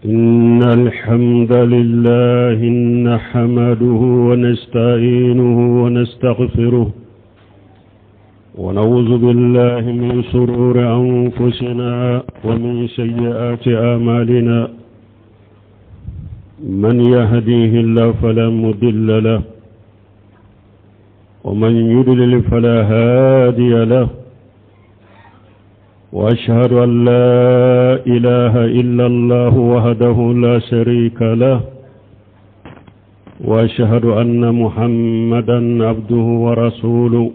إن الحمد لله نحمده ونستعينه ونستغفره ونعوذ بالله من شرور أنفسنا ومن سيئات أعمالنا من يهديه الله فلا مضل له ومن يضلل فلا هادي له واشهد ان لا اله الا الله وحده لا شريك له واشهد ان محمدا عبده ورسوله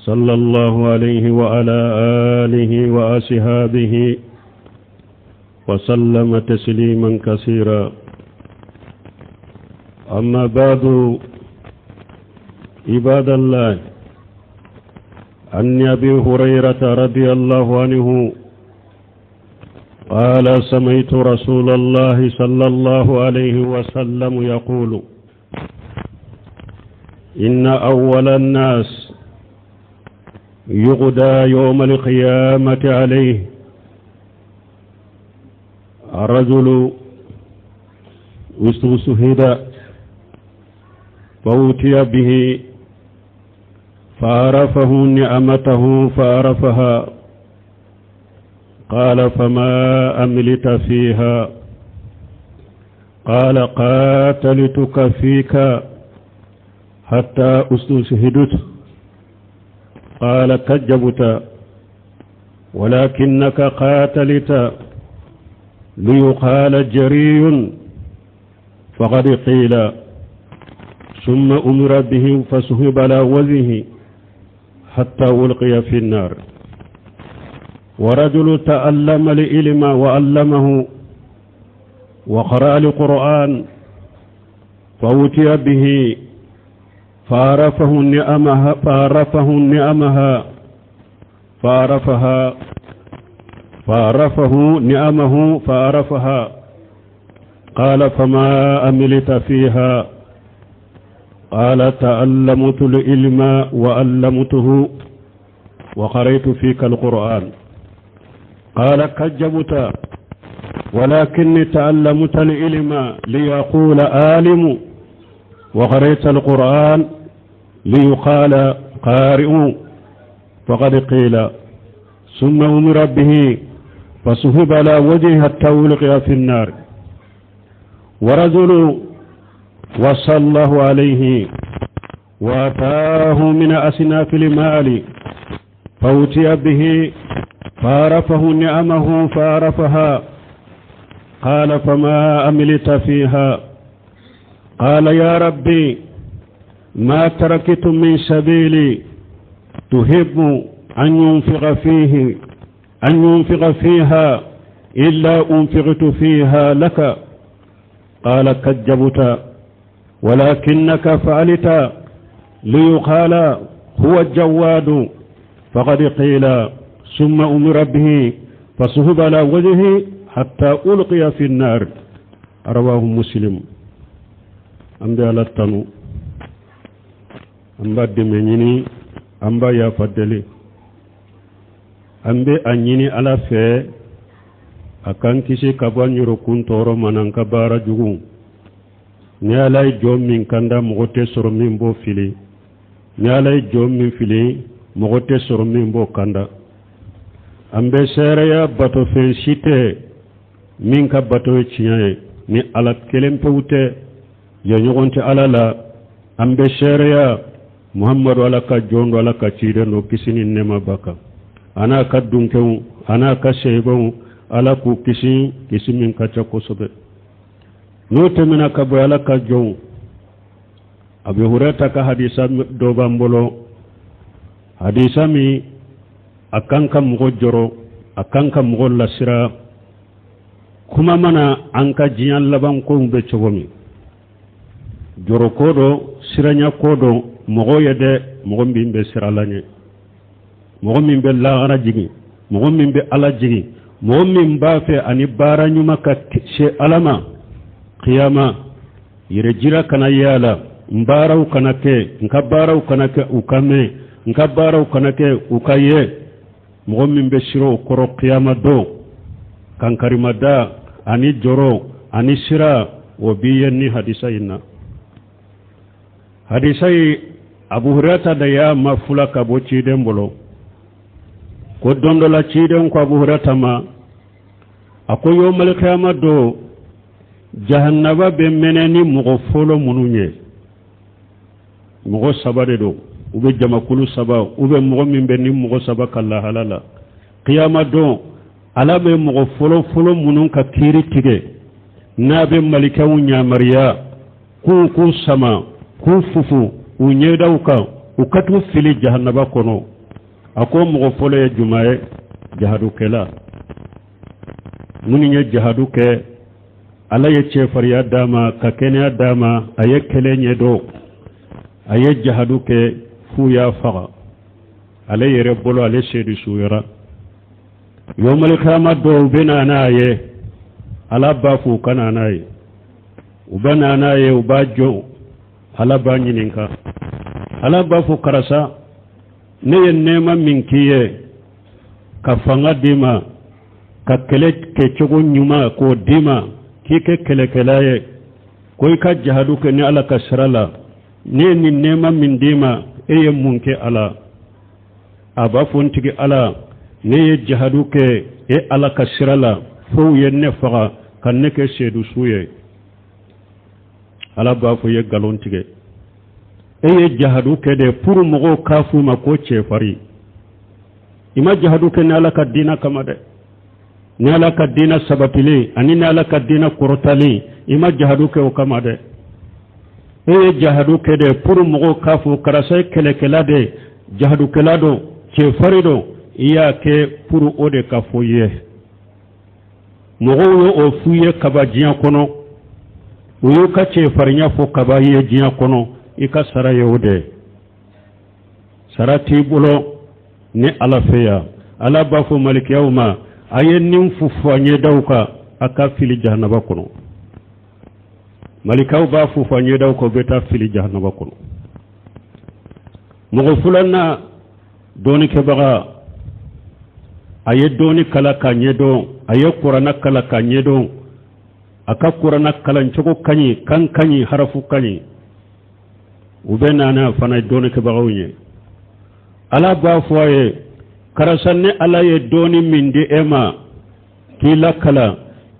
صلى الله عليه وعلى اله واصحابه وسلم تسليما كثيرا اما بعد عباد الله عن ابي هريره رضي الله عنه قال سمعت رسول الله صلى الله عليه وسلم يقول ان اول الناس يغدى يوم القيامه عليه الرجل استشهد فأوتي به فعرفه نعمته فعرفها قال فما أملت فيها قال قاتلتك فيك حتى استشهدت قال كذبت ولكنك قاتلت ليقال جري فقد قيل ثم أمر به فسحب على وجهه حتى ألقي في النار ورجل تألم العلم وعلمه وقرأ القرآن فأوتي به فعرفه نعمها فعرفه نعمها فعرفها فعرفه نعمه فعرفها قال فما عملت فيها قال تعلمت العلم وعلمته وقريت فيك القرآن قال كجبت ولكني تعلمت العلم ليقول عالم وقريت القرآن ليقال قارئ فقد قيل ثم أمر به فسحب على وجهه حتى ألقي في النار ورجل وصى الله عليه وآتاه من أصناف المال فأتي به فعرفه نعمه فعرفها قال فما عملت فيها قال يا ربي ما تركت من سبيلي تحب أن ينفق فيه أن ينفق فيها إلا أنفقت فيها لك قال كذبت ولكنك فعلت ليقال هو الجواد فقد قيل ثم أمر به فصهب على وجهه حتى ألقي في النار رواه مسلم an bɛ ala tanu an b'a dɛmɛ ɲini an b'a yafa deli an bɛ a ɲini ala fɛ a k'an kisi ka bɔ an yɛrɛkun tɔɔrɔ ma n'an ka baara jugu ni ala ye jɔn min kanda mɔgɔ tɛ sɔrɔ min b'o fili ni ala ye jɔn min fili mɔgɔ tɛ sɔrɔ min b'o kanda an bɛ seereya batofɛn si tɛ min ka bato ye tiɲɛ ye ni ala kelen pewu tɛ jɛɲɔgɔn tɛ ala la an bɛ seereya muhamadu ala ka jɔn don ala ka ciden don kisi ni nɛɛma b'a kan a n'a ka dunkew a n'a ka seyibaw ala k'u kisi kisi min ka ca kosɛbɛ n'o tɛmɛna ka bɔ ala ka jɔnw abi hurɛta ka hadisa dɔ b'an bolo hadisa min a kan ka mɔgɔ jɔrɔ a kan ka mɔgɔ lasiran kuma mana an ka diɲɛ labankow bɛ cogo min jɔrɔko don siranya ko don mɔgɔ ye dɛ mɔgɔ min bɛ siran ala ɲɛ mɔgɔ min bɛ lahara jigi mɔgɔ min bɛ ala jigi mɔgɔ min b'a fɛ ani baara ɲuman ka se ala ma kiyama yɛrɛ jira kana ye a la n baaraw kana kɛ n ka baaraw kana kɛ u ka mɛn n ka baaraw kana kɛ u ka ye mɔgɔ min bɛ siran o kɔrɔ kiyama don kankarimada ani jɔrɔ ani siran, o bi ye ni hadisa in na. Hadisa in, Abu Hurata de y'a mafula ka bɔ ciden bolo ko don dɔ la ciden ko Abu Hurata ma, a ko yomalikiyama don, jahannaba bɛ mɛnɛ ni mɔgɔ fɔlɔ minnu ye, mɔgɔ saba de don, u bɛ jamakulu saba, u bɛ mɔgɔ min bɛ ni mɔgɔ saba ka lahala la kiyama don, Ala bɛ mɔgɔ fɔlɔ fɔlɔ minnu ka kiiri tigɛ, n'a bɛ malikɛw yamaruya k'u k'u sama k'u fufu u ɲɛdaw kan, u ka t'u fili jahanaba kɔnɔ. A ko mɔgɔ fɔlɔ ye jumɛn ye? Jahadukɛla. Minnu ye jahadu kɛ, Ala ye cɛfarinya d'a ma ka kɛnɛya d'a ma, a ye kɛlɛ ɲɛdɔn, a ye jahadu kɛ f'u y'a faga ale yɛrɛ bolo, ale seedu suyara. Yomalikiyama don, u bɛ na n'a ye, Ala b'a fɔ u ka na n'a ye. U bɛ na n'a ye, u b'a jɔ, Ala b'a ɲininka. Ala b'a fɔ karisa, ne ye nɛɛma min k'i ye ka fanga d'i ma, ka kɛlɛ kɛcogo ɲuman k'o d'i ma, k'i kɛ kɛlɛkɛla ye, ko i ka jahadu kɛ ni Ala ka sira la, ne ye nin nɛɛma min d'i ma, e ye mun kɛ a la? A b'a fɔ n tigi Ala, ne ye jahadu kɛ e Ala ka sira la fo u ye ne faga ka ne kɛ seedu su ye. Ala b'a fɔ i ye nkalon tigɛ, e ye jahadu kɛ de pour mɔgɔw k'a f'u ma ko cɛfarin. I ma jahadu kɛ ni Ala ka diina kama dɛ, ni Ala ka diina sabatilen ani ni Ala ka diina kɔrɔtalen, i ma jahadu kɛ o kama dɛ. E ye jahadu kɛ de pour mɔgɔw k'a fɔ karisa ye kɛlɛkɛla de, jahadukɛla don, cɛfarin don. I y'a kɛ pour o de ka fɔ i ye. Mɔgɔw ye o f'u ye kaba diɲɛ kɔnɔ, u y'u ka cɛfarinya fɔ kaba ye diɲɛ kɔnɔ, i ka sara ye o de ye. Sara t'i bolo ni Ala fɛ yan. Ala b'a fɔ malikiyaw ma, a ye nin fufu a ɲɛdaw kan, a ka fili jahanaba kɔnɔ. Malikaw b'a fufu a ɲɛdaw kan, u bɛ taa fili jahanaba kɔnɔ. Mɔgɔ filanan, dɔɔnikɛbaga, a ye dɔɔni kalan k'a ɲɛdɔn, a ye kuranna kalan k'a ɲɛdɔn, a ka kuranna kalancogo ka ɲi, kan ka ɲi, harafu ka ɲi. U bɛ na n'a fana ye dɔɔnikɛbagaw ye. Ala b'a fɔ a ye, karisa, ne Ala ye dɔɔni min di e ma k'i lakalan,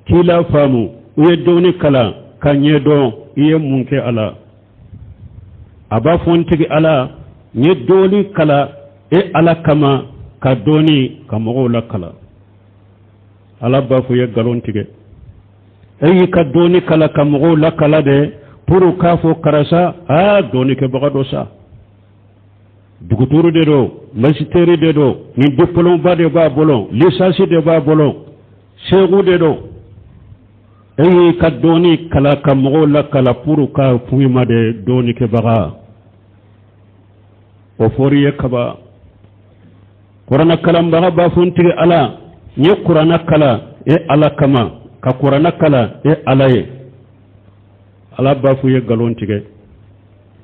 k'i lafaamu, u ye dɔɔni kalan ka ɲɛdɔn, i ye mun kɛ a la? A b'a fɔ n tigi Ala, n ye dɔɔni kalan e Ala kama, ka dɔɔni ka mɔgɔw lakalan. Ala b'a fɔ i ye nkalon tigɛ, e y'i ka dɔɔni kalan ka mɔgɔw lakala de pour k'a fɔ karisa, aa, dɔɔnikɛbaga dɔ sa, duguturu de don, masiteri de don, nin diplôme de b'a bolo, licence de b'a bolo, segu de don. E y'i ka dɔɔni kalan ka mɔgɔw lakala pour ka f'u ma de dɔɔnikɛbaga. O fɔr'i ye kaba. Kuranna kalanbaga b'a fɔ n tigi Ala, n ye kuranna kalan e Ala kama, ka kuranna kalan e Ala ye. Ala b'a fɔ i ye nkalon tigɛ,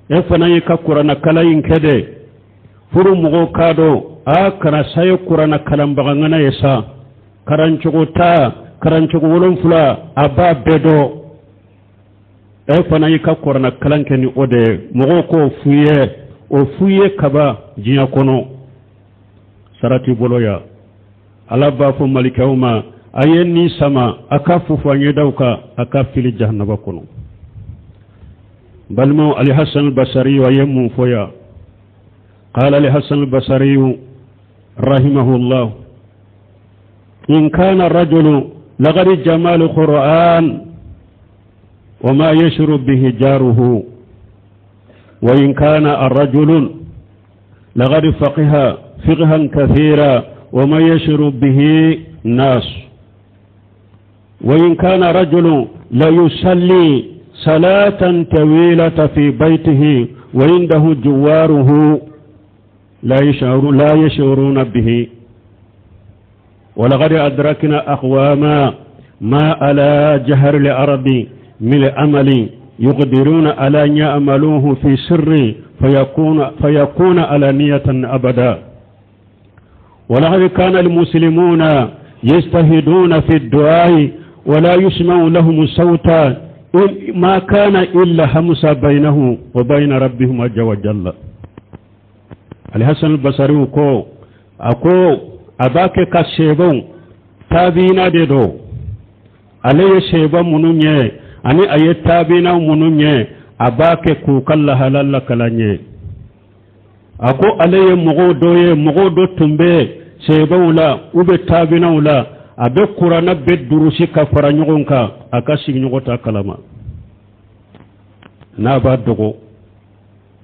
e fana y'i ka kuranna kalan in kɛ de pour mɔgɔw k'a dɔn, a karisa ye kuranna kalanbaga ŋana ye sa, karancogo 10, karancogo 7, a b'a bɛɛ dɔn. E fana y'i ka kuranna kalan kɛ ni o de ye, mɔgɔw k'o f'u ye, o f'u ye kaba diɲɛ kɔnɔ, sara t'i bolo yan. Ala b'a fɔ malikɛw ma, a ye nin sama, a ka fufu a ɲɛdaw kan, a ka fili jahanaba kɔnɔ. Balimaw, Alihasan Basari a ye mun fɔ yan? Qala Alihasan Basari rahimahullah, in kana rajulu lagadi jamal qur'an wa ma yashuru bihi jaruhu, wa in kana arrajulu lagadi faqiha fiqhan kathira wa ma yashuru bihi nas, wa in kana rajulu la yusalli salatan tawilata fi baytihi wa indahu juwaruhu la yashuru la yashuruna bihi. ولقد أدركنا أقواما ما على جهر الأرض من العمل يقدرون على أن يعملوه في سر فيكون علانية أبدا. ولقد كان المسلمون يجتهدون في الدعاء Wala yusma'u lahum sawta ma kana illa hamsa bainahum wa baina rabbihim azza wa jalla. Alhasan Albasari ko, a ko a b'a kɛ ka sɛbɛnw tabiina de don. Ale ye sɛbɛn minnu ɲɛ ani a ye tabiina minnu ɲɛ, a b'a kɛ k'u ka lahala lakala ɲɛ. A ko ale ye mɔgɔw dɔ ye, mɔgɔw dɔ tun bɛ sɛbɛnw la u bɛ tabiinaw la, a bɛ Kuranɛ bɛɛ durusi ka fara ɲɔgɔn kan, a ka sigiɲɔgɔn ta kalama. N'a b'a dogo,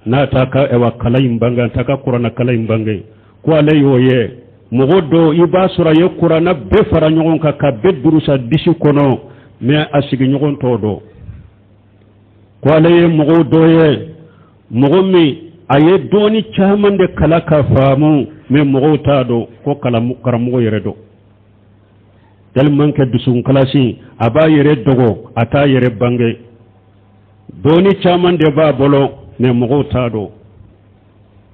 n'a t'a ka ɛwa kala in bange, a t'a ka Kuranɛ kala in bange, ko ale y'o ye. Mɔgɔ dɔ, i b'a sɔrɔ a ye Kuranɛ bɛɛ fara ɲɔgɔn kan ka bɛɛ durusa disi kɔnɔ, mais a sigiɲɔgɔn t'o dɔn. Ko ale ye mɔgɔw dɔ ye, mɔgɔ min a ye dɔɔni caman de kala ka faamu, mais mɔgɔw t'a dɔn ko karamɔgɔ yɛrɛ dɔn, tellement que dusukunkalasi, a b'a yɛrɛ dogo, a t'a yɛrɛ bange. Dɔɔni caman de b'a bolo, mais mɔgɔw t'a dɔn.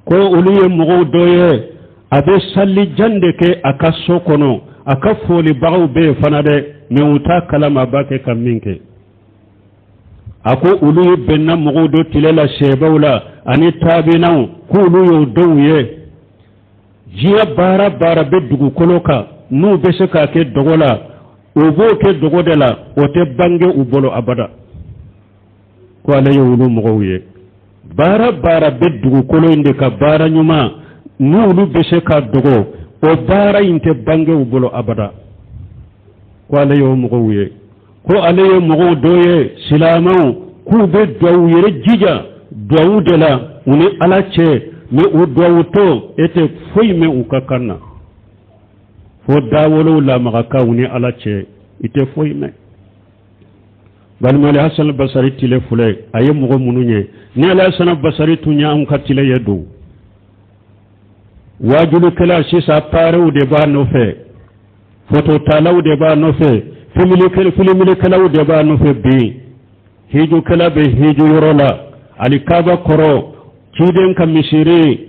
Ko olu ye mɔgɔw dɔ ye, a bɛ sali jan de kɛ a ka so kɔnɔ, a ka folibagaw bɛ yen fana dɛ, mais u t'a kalama a b'a kɛ ka min kɛ. A ko olu ye bɛnna mɔgɔw dɔ tile la, sɛbɛw la ani taabinaw, k'olu y'o dɔw ye. Diɲɛ baara baara bɛ dugukolo kan, n'u bɛ se k'a kɛ dogo la, u b'o kɛ dogo de la, o tɛ bange u bolo abada. Ko ale ye olu mɔgɔw ye. Baara baara bɛ dugukolo in de ka, baara ɲuman, n'olu bɛ se ka dogo, o baara in tɛ bange u bolo abada. Ko ale y'o mɔgɔw ye. Ko ale ye mɔgɔw dɔ ye, silamɛw, k'u bɛ duwawu yɛrɛ jija duwawu de la u ni Ala cɛ, mais o duwawu tɔ, e tɛ foyi mɛn u ka kan na fo dawolow lamagakan u ni Ala cɛ, i tɛ foyi mɛn. Balima, Hasan Basari tile filɛ, a ye mɔgɔ minnu ye, ni Alhasan Basari tun ye anw ka tile ye don, wajulikɛla sisan, appareilw de b'a nɔfɛ, fototalaw de b'a nɔfɛ, filimilikɛlaw de b'a nɔfɛ. Bi hijukɛla bɛ hiju yɔrɔ la, alikaba kɔrɔ, ciden ka misiri,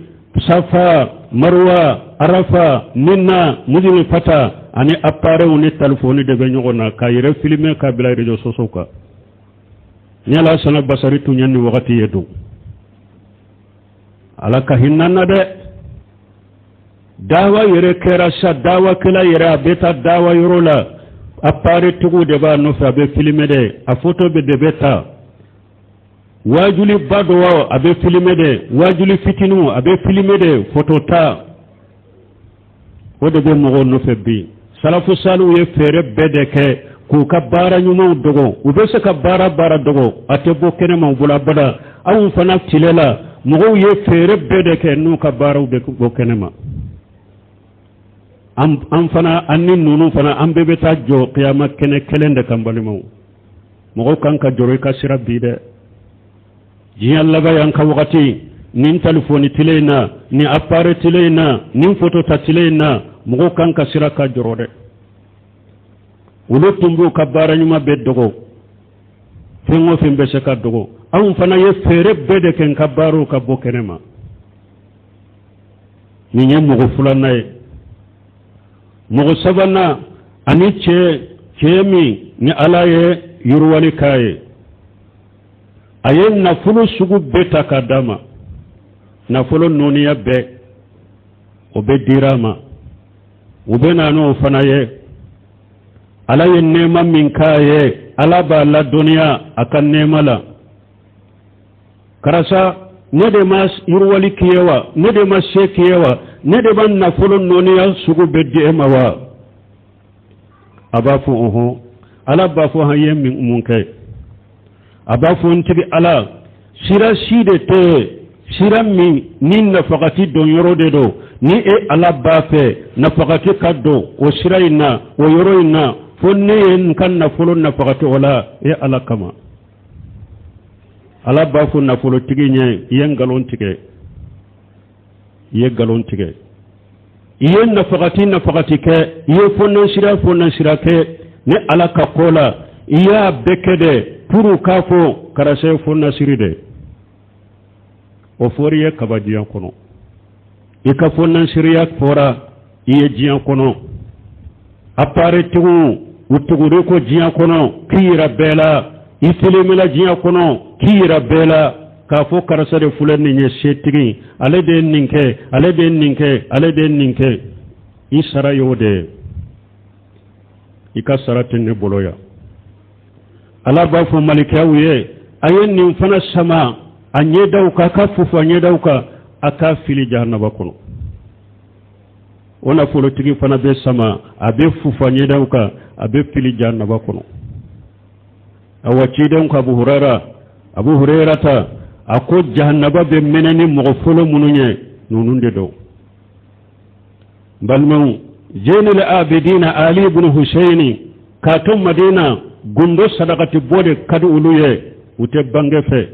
Safa, Marwa, Arafa, Mina, Mujilifata, ani appareilw ni talifoni de bɛ ɲɔgɔn na k'a yɛrɛ filmer k'a bila réseaux sociaux kan. Ni Alhasana Basari tun ye nin wagati ye don, Ala ka hinɛ na dɛ. Dawa yɛrɛ kɛra sa, dawakɛla yɛrɛ, a bɛ taa dawa yɔrɔ la, appareil tigiw de b'a nɔfɛ, a bɛ filmer dɛ, a photo bɛ de bɛ ta. Waajuli ba dɔ wa, a bɛ filmer dɛ, waajuli fitininw, a bɛ filmer dɛ, photo ta, o de bɛ mɔgɔw nɔfɛ bi. Salafu saliw ye fɛɛrɛ bɛɛ de kɛ k'u ka baara ɲumanw dogo. U bɛ se ka baara baara dogo, a tɛ bɔ kɛnɛma u bolo abada. Anw fana tile la, mɔgɔw ye fɛɛrɛ bɛɛ de kɛ n'u ka baaraw bɛ bɔ kɛnɛma. An fana, an ni ninnu fana, an bɛɛ bɛ taa jɔ kiyama kɛnɛ kelen de kan. Balimaw, mɔgɔw kan ka jɔrɔ i ka sira bi dɛ. Diɲɛ laban y'an ka wagati nin, talifoni tile in na, nin appareil tile in na, nin photo ta tile in na, mɔgɔw kan ka sira ka jɔrɔ dɛ. Olu tun b'u ka baara ɲuman bɛɛ dogo, fɛn o fɛn bɛ se ka dogo. Anw fana ye fɛɛrɛ bɛɛ de kɛ n ka baaraw ka bɔ kɛnɛ ma. Nin ye mɔgɔ filanan ye. Mɔgɔ sabanan, ani cɛ, cɛ min ni Ala ye yiriwali k'a ye, a ye nafolo sugu bɛɛ ta k'a d'a ma, nafolo nɔniya bɛɛ, o bɛ dira a ma. U bɛ na n'o fana ye. Ala ye nɛɛma min k'a ye, Ala b'a ladɔnniya a ka nɛɛma la. Karisa, ne de ma yiriwali k'i ye wa? Ne de ma se k'i ye wa? Ne de ma nafolo nɔniya sugu bɛɛ di e ma wa? A b'a fɔ ɔhɔn. Ala b'a fɔ han, ye mun kɛ? A b'a fɔ n tigi Ala, sira si de tɛ yen, sira min ni nafagati don yɔrɔ de don, ni e Ala b'a fɛ nafagati ka don o sira in na, o yɔrɔ in na, fo ne ye n ka nafolo nafagati o la e Ala kama. Ala b'a fɔ nafolotigi ɲɛ: i ye nkalon tigɛ, i ye nkalon tigɛ. I ye nafagati nafagati kɛ, i ye fɔnnansira fɔnnansira kɛ ne Ala ka ko la, i y'a bɛɛ kɛ dɛ pour k'a fɔ karisa ye fɔnnasiri dɛ. O fɔra i ye kaba diɲɛ kɔnɔ, i ka fɔnnasiriya fɔra i ye diɲɛ kɔnɔ. Appareil tigiw U tugur'i kɔ diɲɛ kɔnɔ k'i yira bɛɛ la, i filimela diɲɛ kɔnɔ k'i yira bɛɛ la k'a fɔ karisa de filɛ nin ye setigi, ale de ye nin kɛ, ale de ye nin kɛ, ale de ye nin kɛ. I sara y'o de ye, i ka sara tɛ ne bolo yan. Ala b'a fɔ malikɛw ye, a ye nin fana sama a ɲɛdaw kan, ka fufu a ɲɛdaw kan, a k'a fili jahanaba kɔnɔ. O nafolotigi fana bɛ sama, a bɛ fufu a ɲɛdaw kan, a bɛ fili jahanaba kɔnɔ. Awa, ciden ko, Abu Hurara, Abu Hurera ta, a ko jahanaba bɛ mɛnɛ ni mɔgɔ fɔlɔ minnu ye, ninnu de don. N balimaw, Zenil Abidina Ali ibn Huseyini k'a to Madina, gundo sadakati bɔ de ka di olu ye, u tɛ bange fɛ.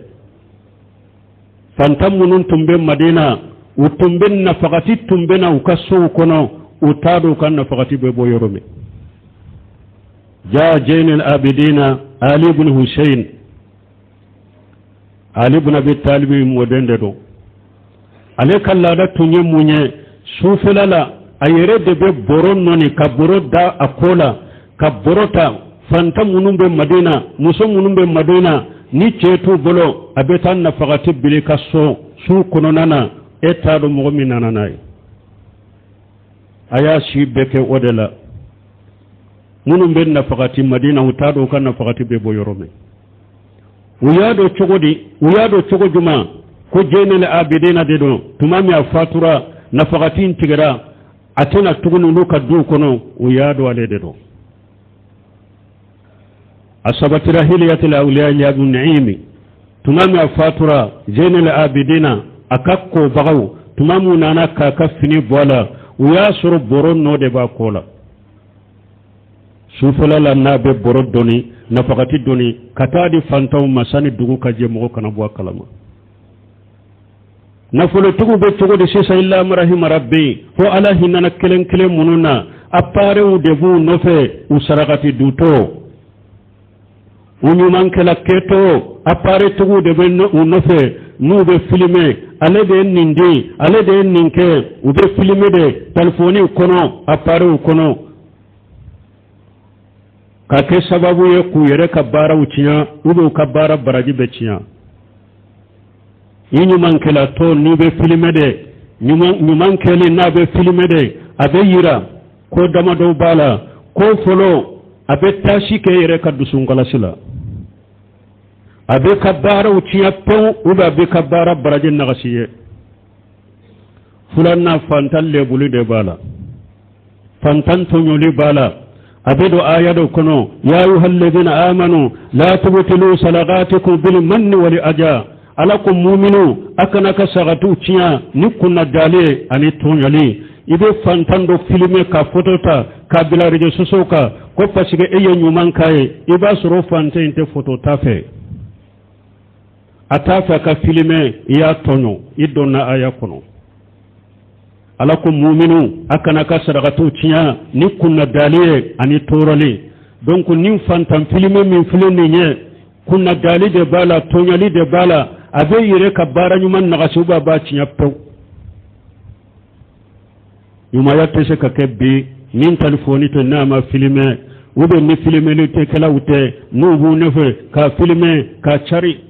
Fantan minnu tun bɛ Madina, u tun bɛ nafagati tun bɛ na u ka sow kɔnɔ, u t'a dɔn u ka nafagati bɛ bɔ yɔrɔ min. Ja Zenil Abidina Ali ibn Hussein, Ali ibn Abi Talib mɔden de don. Ale ka laada tun ye mun ye? Sufɛla la, a yɛrɛ de bɛ bɔrɔ nɔni ka bɔrɔ da a kɔ la, ka bɔrɔ ta. Fantan minnu bɛ Madina, muso minnu bɛ Madina ni cɛ t'u bolo, a bɛ taa nafagati bili ka so su kɔnɔna na, e t'a dɔn mɔgɔ min nana n'a ye. A y'a si bɛɛ kɛ o de la. Minnu bɛ nafagati Madina, u t'a dɔn u ka nafagati bɛ bɔ yɔrɔ min. U y'a dɔn cogo di? U y'a dɔn cogo jumɛn ko Jɛnɛli Abidina de don? Tuma min a fatura, nafagati in tigɛra, a tɛ na tuguni olu ka duw kɔnɔ, u y'a dɔn ale de don. A sabatira Hiliyatil Awliya Abu Naimi, tuma min a fatura, Jɛnɛli Abidina a ka kobagaw, tuma min nana k'a ka fini bɔ a la, u y'a sɔrɔ bɔrɔ nɔ de b'a kɔ la. Sufɛla la, n'a bɛ bɔrɔ doni, nafagati doni ka taa di fantanw ma sani dugu ka jɛ, mɔgɔ kana bɔ a kalama. Nafolotigiw bɛ cogo di sisan? Illa man rahima rabbi, fo Ala hinɛna kelen kelen minnu na, appareilw de b'u nɔfɛ, u sarakati dutɔ, u ɲumankɛla kɛtɔ, appareiltigiw de bɛ u nɔfɛ, n'u bɛ filime, ale de ye nin di, ale de ye nin kɛ. U bɛ filime de telefɔni kɔnɔ, appareilw kɔnɔ, ka kɛ sababu ye k'u yɛrɛ ka baaraw tiɲɛ, u b'u ka baara baraji bɛ tiɲɛ. I ɲumankɛla tɔ, n'i bɛ filime de, ɲuman kɛlen n'a bɛ filime de, a bɛ yira ko damadɔw b'a la. Ko fɔlɔ, a bɛ tache kɛ yɛrɛ ka dusunkalasi la, a bɛ ka baaraw tiɲɛ pewu, ou bien a bɛ ka baara baraji nagasi ye. Filanan, fantan lebuli de b'a la, fantan tɔɲɔli b'a la. A bɛ don aya dɔ kɔnɔ: ya ayuha alladhina amanu la tubtilu sadaqatikum bil manni wal aja. Ala ko muminu, a kana ka sagatiw tiɲɛ ni kunnadali ani tɔɲɔli. I bɛ fantan dɔ filime ka photo ta k'a bila réseaux sociaux kan ko parce que e ye ɲuman k'a ye, i b'a sɔrɔ fantan in tɛ photo ta fɛ, a t'a fɛ a ka filime, i y'a tɔɲɔ, i donna aya kɔnɔ. Ala ko muminu, a kana ka sarakatiw tiɲɛ ni kunnadali ye ani tɔɔrɔli. Donc ni fantan filime min filɛ nin ye, kunnadali de b'a la, tɔɲɔli de b'a la, a bɛ yɛrɛ ka baara ɲuman nagasi, ou b'a tiɲɛ pewu. Ɲumanya tɛ se ka kɛ bi ni telefɔni tɛ, n'a ma filime, ou bien ni filimeli tɛ kɛlaw tɛ, n'u b'u nɔfɛ k'a filime k'a cari.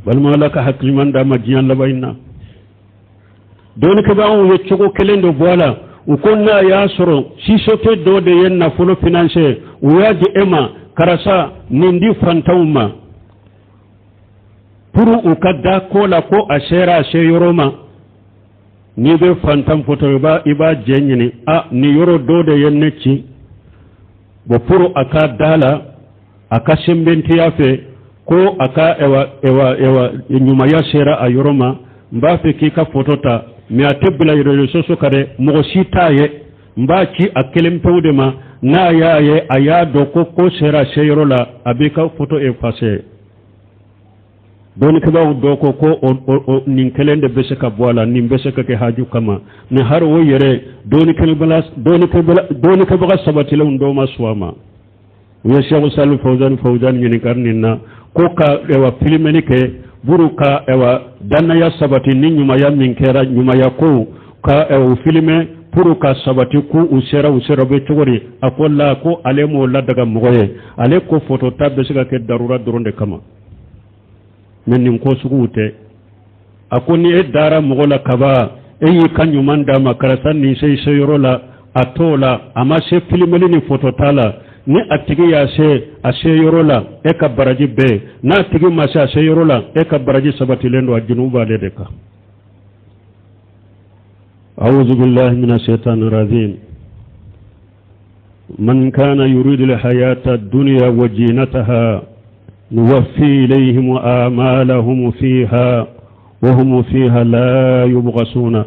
Balima, Ala ka hakiliman d'a ma diɲɛ laban in na. Dɔnnikɛbagaw ye cogo kelen dɔ bɔ a la. U ko n'a y'a sɔrɔ société dɔ de ye nafolo financer, u y'a di e ma, karisa, nin di fantanw ma pour u ka da ko la ko a sera a se yɔrɔ ma. N'i bɛ fantan photo, i b'a jɛ ɲini, a nin yɔrɔ dɔ de ye ne ci bon, pour a ka da la, a ka sɛbɛntiya fɛ ko a ka ewa ewa ewa ɲumanya sera a yɔrɔ ma, n b'a fɛ k'i ka photo ta, mais a tɛ bila réseaux sociaux kan dɛ, mɔgɔ si t'a ye, n b'a ci a kelen pewu de ma. N'a y'a ye, a y'a dɔn ko ko sera a se yɔrɔ la, a b'i ka photo effacer. Dɔnnikɛbaaw dɔ ko ko o nin kelen de bɛ se ka bɔ a la, nin bɛ se ka kɛ haju kama. Ni hari o yɛrɛ, dɔnnikɛbaga sabatilenw dɔw ma sɔn a ma. U ye Sɛku Sali Fawzani Fawzani ɲininka nin na ko ka ɛwa filimeli kɛ buru ka ɛwa danaya sabati ni ɲumanya min kɛra, ɲumanya ko ka o filime. pour ka sabati ko u sera u sera bɛ cogo di? A ko la, ko ale m'o ladaga mɔgɔ ye. Ale ko fotota bɛ se ka kɛ darura dɔrɔn de kama, mais nin ko suguw tɛ. A ko ni e dara mɔgɔ la kaban, e y'i ka ɲuman d'a ma, karisa nin se i se yɔrɔ la, a t'o la, a ma se filimeli ni fotota la. Ni a tigi y'a se a se yɔrɔ la, e ka baraji bɛɛ. N'a tigi ma se a se yɔrɔ la, e ka baraji sabatilen don, a junubu b'ale de kan. أعوذ بالله من الشيطان الرجيم. من كان يريد الحياة الدنيا وزينتها نوفي إليهم آمالهم فيها وهم فيها لا يبغسون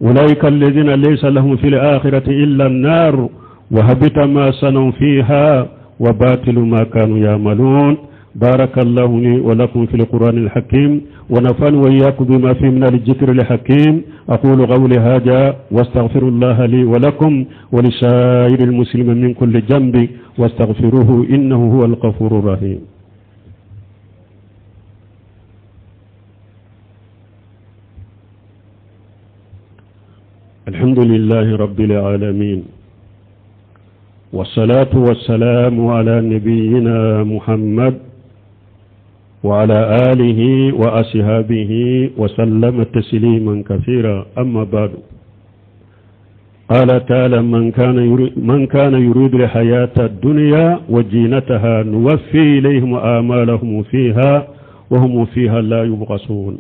أولئك الذين ليس لهم في الآخرة إلا النار وهبط ما صنعوا فيها وباطل ما كانوا يعملون. بارك الله لي ولكم في القرآن الحكيم، ونفعني وإياكم بما فيه من الذكر الحكيم. أقول قولي هذا واستغفر الله لي ولكم ولسائر المسلمين من كل ذنب، واستغفروه إنه هو الغفور الرحيم. الحمد لله رب العالمين، والصلاة والسلام على نبينا محمد وعلى آله وأصحابه وسلم تسليما كثيرا. أما بعد، قال تعالى: من كان يريد الحياة الدنيا وزينتها نوفي إليهم آمالهم فيها وهم فيها لا يبغسون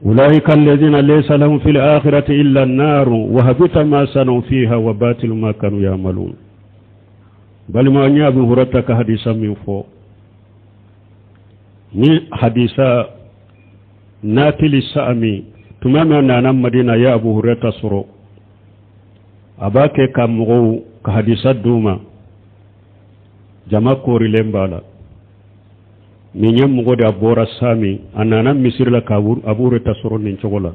أولئك الذين ليس لهم في الآخرة إلا النار وهبط ما صنعوا فيها وباطل ما كانوا يعملون. Balima, an y'Abu Hurata ka hadisa min fɔ, ni hadisa natili sa'ami, tuma min nana Madina, ye Abu Hurata sɔrɔ, a b'a kɛ ka mɔgɔw ka hadisa d'u ma. Jama koorilen b'a la. Nin ye mɔgɔ de, a bɔra Sami, a nana misiri la ka Abu Hurata sɔrɔ nin cogo la.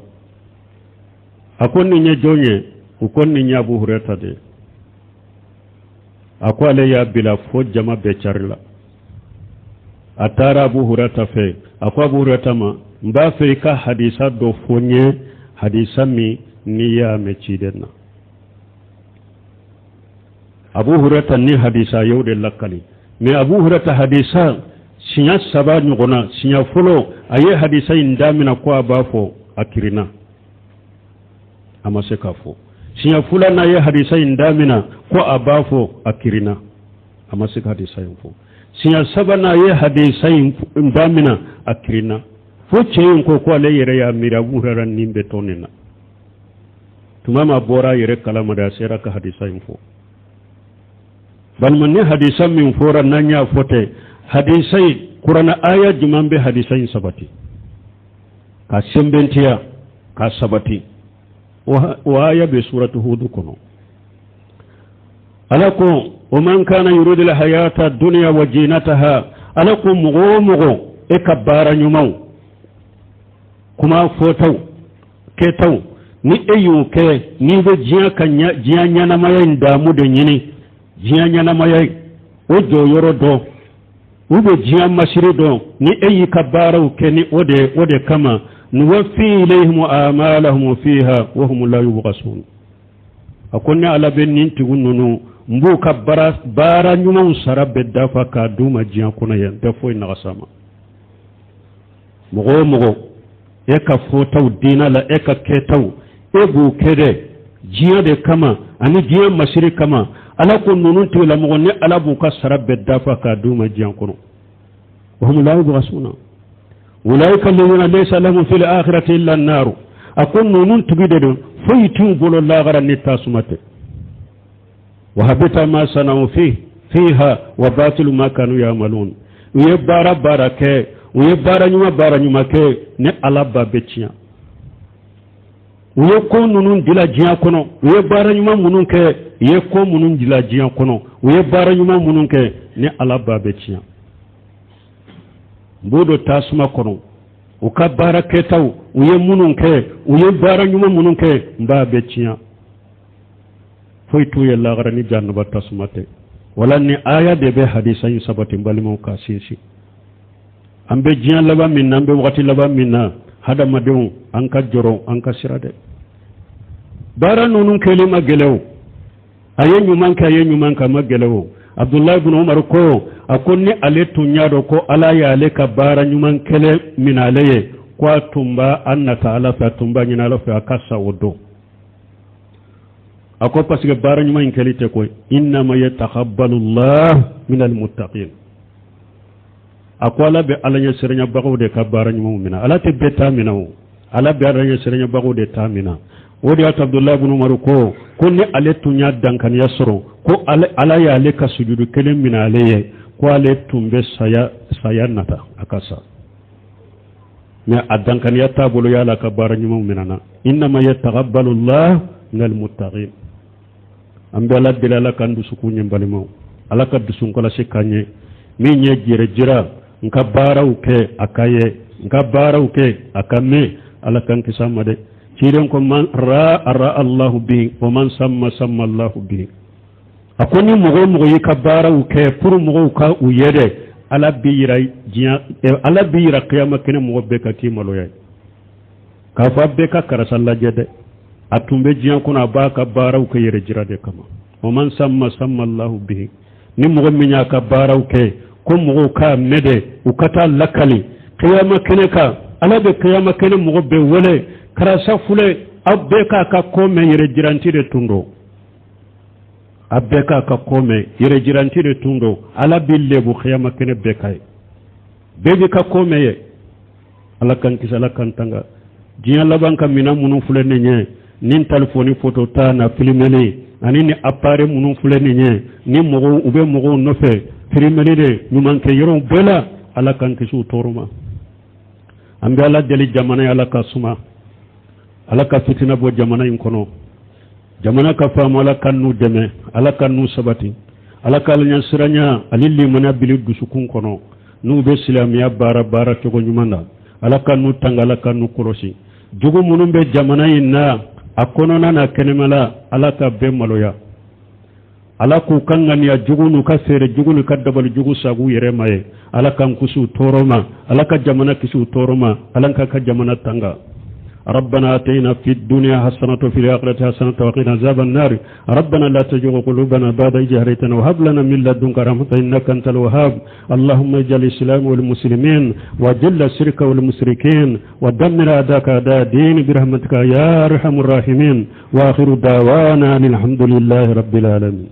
A ko nin ye jɔn ye? U ko nin ye Abu Hurata de ye. A ko ale y'a bila fo jama bɛɛ cari la. A taara Abu Hurata fɛ, a ko Abu Hurata ma: n b'a fɛ i ka hadisa dɔ fɔ n ye, hadisa min n'i y'a mɛn ciden na. Abu Hurata ni hadisa y'o de lakali. Mais Abu Hurata, hadisa siɲɛ saba ɲɔgɔnna. Siɲɛ fɔlɔ, a ye hadisa in damina ko a b'a fɔ, a kirinna, a ma se k'a fɔ. Siɲɛ filanan, a ye hadisa in damina ko a b'a fɔ, a kirinna, a ma se ka hadisa in fɔ. Siɲɛ sabanan, a ye hadisa in damina, a kirinna, fo cɛ in ko ko ale yɛrɛ y'a miiri Abu Hurara nin bɛ tɔn nin na. Tuma min a bɔra a yɛrɛ kalama de, a sera ka hadisa in fɔ. Balima, ni hadisa min fɔra, n'an y'a fɔ tɛ, hadisa in, Kuranɛ aya jumɛn bɛ hadisa in sabati ka sɛnbɛntiya ka sabati? O aya bɛ Suratu Hudu kɔnɔ. Ala ko: o man kana yuridu alhayata dunya wa zinataha. Ala ko mɔgɔ o mɔgɔ, e ka baara ɲumanw, kuma fɔtaw, kɛtaw, ni e y'o kɛ, n'i bɛ diɲɛ ka diɲɛ ɲɛnamaya in daamu de ɲini, diɲɛ ɲɛnamaya in o jɔyɔrɔ dɔn, u bɛ diɲɛ masiri dɔn, ni e y'i ka baaraw kɛ ni o de, o de kama, nuwaffi ilayhim amalahum fiha wa hum la yubghasun. A ko ne Ala bɛ nin tigiw ninnu, n b'u ka baara ɲumanw sara bɛɛ dafa k'a d'u ma diɲɛ kɔnɔ yan, n tɛ foyi nagasa ma. Mɔgɔ o mɔgɔ, e ka fɔtaw diinɛ la, e ka kɛtaw, e b'o kɛ dɛ diɲɛ de kama ani diɲɛ masiri kama, Ala ko ninnu tigilamɔgɔ, ni Ala b'u ka sara bɛɛ dafa k'a d'u ma diɲɛ kɔnɔ. Wahum la yubghasuna ulaika alladhina laysa lahum fil akhirati illa an-nar. A ko ninnu tigi de don, foyi t'u bolo lagara ni tasuma tɛ. Wa habita ma sana'u fiha wa batilu ma kanu ya'malun. U ye baara baara kɛ, u ye baara ɲuman baara ɲuman kɛ, ni Ala ba bɛ tiɲɛ. U ye ko ninnu dila diɲɛ kɔnɔ, u ye baara ɲuman minnu kɛ, u ye ko minnu dila diɲɛ kɔnɔ, u ye baara ɲuman minnu kɛ, ni Ala ba bɛ tiɲɛ. N b'o don tasuma kɔnɔ. U ka baara kɛtaw, u ye minnu kɛ, u ye baara ɲuman minnu kɛ, n b'a bɛ tiɲɛ. Foyi t'u ye lagara ni jahanaba tasuma tɛ. Wala ni aya de bɛ hadisa in sabati. N balimaw, k'a sinsin, an bɛ diɲɛ laban min na, an bɛ wagati laban min na, hadamadenw, an ka jɔrɔ, an ka sira dɛ. Baara ninnu kɛli ma gɛlɛ o, a ye ɲuman kɛ, a ye ɲuman kɛ, a ma gɛlɛ o. Abudulayi bin Umaru ko, a ko ni ale tun y'a dɔn ko Ala y'ale ka baara ɲuman kelen minɛ ale ye, ko a tun b'a a nata Ala fɛ, a tun b'a ɲini Ala fɛ a ka sa o don. A ko parce que baara ɲuman in kɛli tɛ koyi, innama yataqabbalu llah min almuttaqin. A ko Ala bɛ Ala ɲɛsiranyabagaw de ka baara ɲumanw minɛ, Ala tɛ bɛɛ ta minɛ o, Ala bɛ Ala ɲɛsiranyabagaw de ta minɛ. O de y'a to Abudulayi bin Umaru ko, ko ni ale tun y'a dankaniya sɔrɔ ko Ala y'ale ka sujudu kelen minɛ ale ye, ko ale tun bɛ saya saya nata a ka sa. Mais a dankaniya t'a bolo y'Ala ka baara ɲumanw minɛna. Innama yataqabbalu llah min almuttaqin. An bɛ Ala deli, Ala k'an dusukun ɲɛ, balimaw, Ala ka dusunkɔlɔsi k'an ye. Min ye jɛrɛ jira, n ka baaraw kɛ a ka ye, n ka baaraw kɛ a ka mɛn, Ala k'an kisi a ma dɛ. Ciden ko man ra'a ra'a Allahu bihi wa man samma samma Allahu bihi. A ko ni mɔgɔ o mɔgɔ y'i ka baaraw kɛ pour mɔgɔw ka u ye dɛ, Ala b'i yira diɲɛ, Ala b'i yira kiyama kɛnɛ mɔgɔ bɛɛ ka k'i maloya ye. K'a fɔ a bɛɛ ka karisa lajɛ dɛ, a tun bɛ diɲɛ kɔnɔ, a b'a ka baaraw kɛ yɛrɛ jira de kama. Wa man samma samma Allahu bihi. Ni mɔgɔ min y'a ka baaraw kɛ ko mɔgɔw k'a mɛn dɛ, u ka taa lakali kiyama kɛnɛ kan, Ala bɛ kiyama kɛnɛ mɔgɔ bɛɛ wele, karisa filɛ, aw bɛɛ k'a ka ko mɛn, yɛrɛ jiranti de tun don. A bɛɛ k'a ka ko mɛn, yɛrɛ jiranti de tun don. Ala b'i lebu kiyama kɛnɛ bɛɛ ka ye, bɛɛ b'i ka ko mɛn ye. Ala k'an kisi, Ala k'an tanga. Diɲɛ laban ka minɛn minnu filɛ nin ye, ni talifɔni foto ta na filimeli ani ni appareil minnu filɛ nin ye, ni mɔgɔw u bɛ mɔgɔw nɔfɛ filimeli de ɲuman kɛ yɔrɔw bɛɛ la, Ala k'an kisi u tɔɔrɔ ma. An bɛ Ala deli jamana ye, Ala ka suma, Ala ka fitina bɔ jamana in kɔnɔ, jamana ka faamu, Ala ka n'u dɛmɛ, Ala ka n'u sabati, Ala ka ɲɛsiranya ani limaniya bili dusukun kɔnɔ n'u bɛ silamɛya baara baara cogo ɲuman na. Ala ka n'u tanga, Ala ka n'u kɔlɔsi. Jugu minnu bɛ jamana in na, a kɔnɔna n'a kɛnɛma la, Ala ka bɛɛ maloya. Ala k'u ka ŋaniya jugu n'u ka feere jugu n'u ka dabali jugu sago yɛrɛ ma ye. Ala k'an kisi u tɔɔrɔ ma, Ala ka jamana kisi u tɔɔrɔ ma, Ala k'a ka jamana tanga. ربنا آتنا في الدنيا حسنة وفي الآخرة حسنة وقنا عذاب النار. ربنا لا تزغ قلوبنا بعد إذ هديتنا وهب لنا من لدنك رحمة إنك أنت الوهاب. اللهم اجعل الإسلام والمسلمين وجل الشرك والمشركين ودمر أعداءك أعداء الدين برحمتك يا أرحم الراحمين. وآخر دعوانا الحمد لله رب العالمين.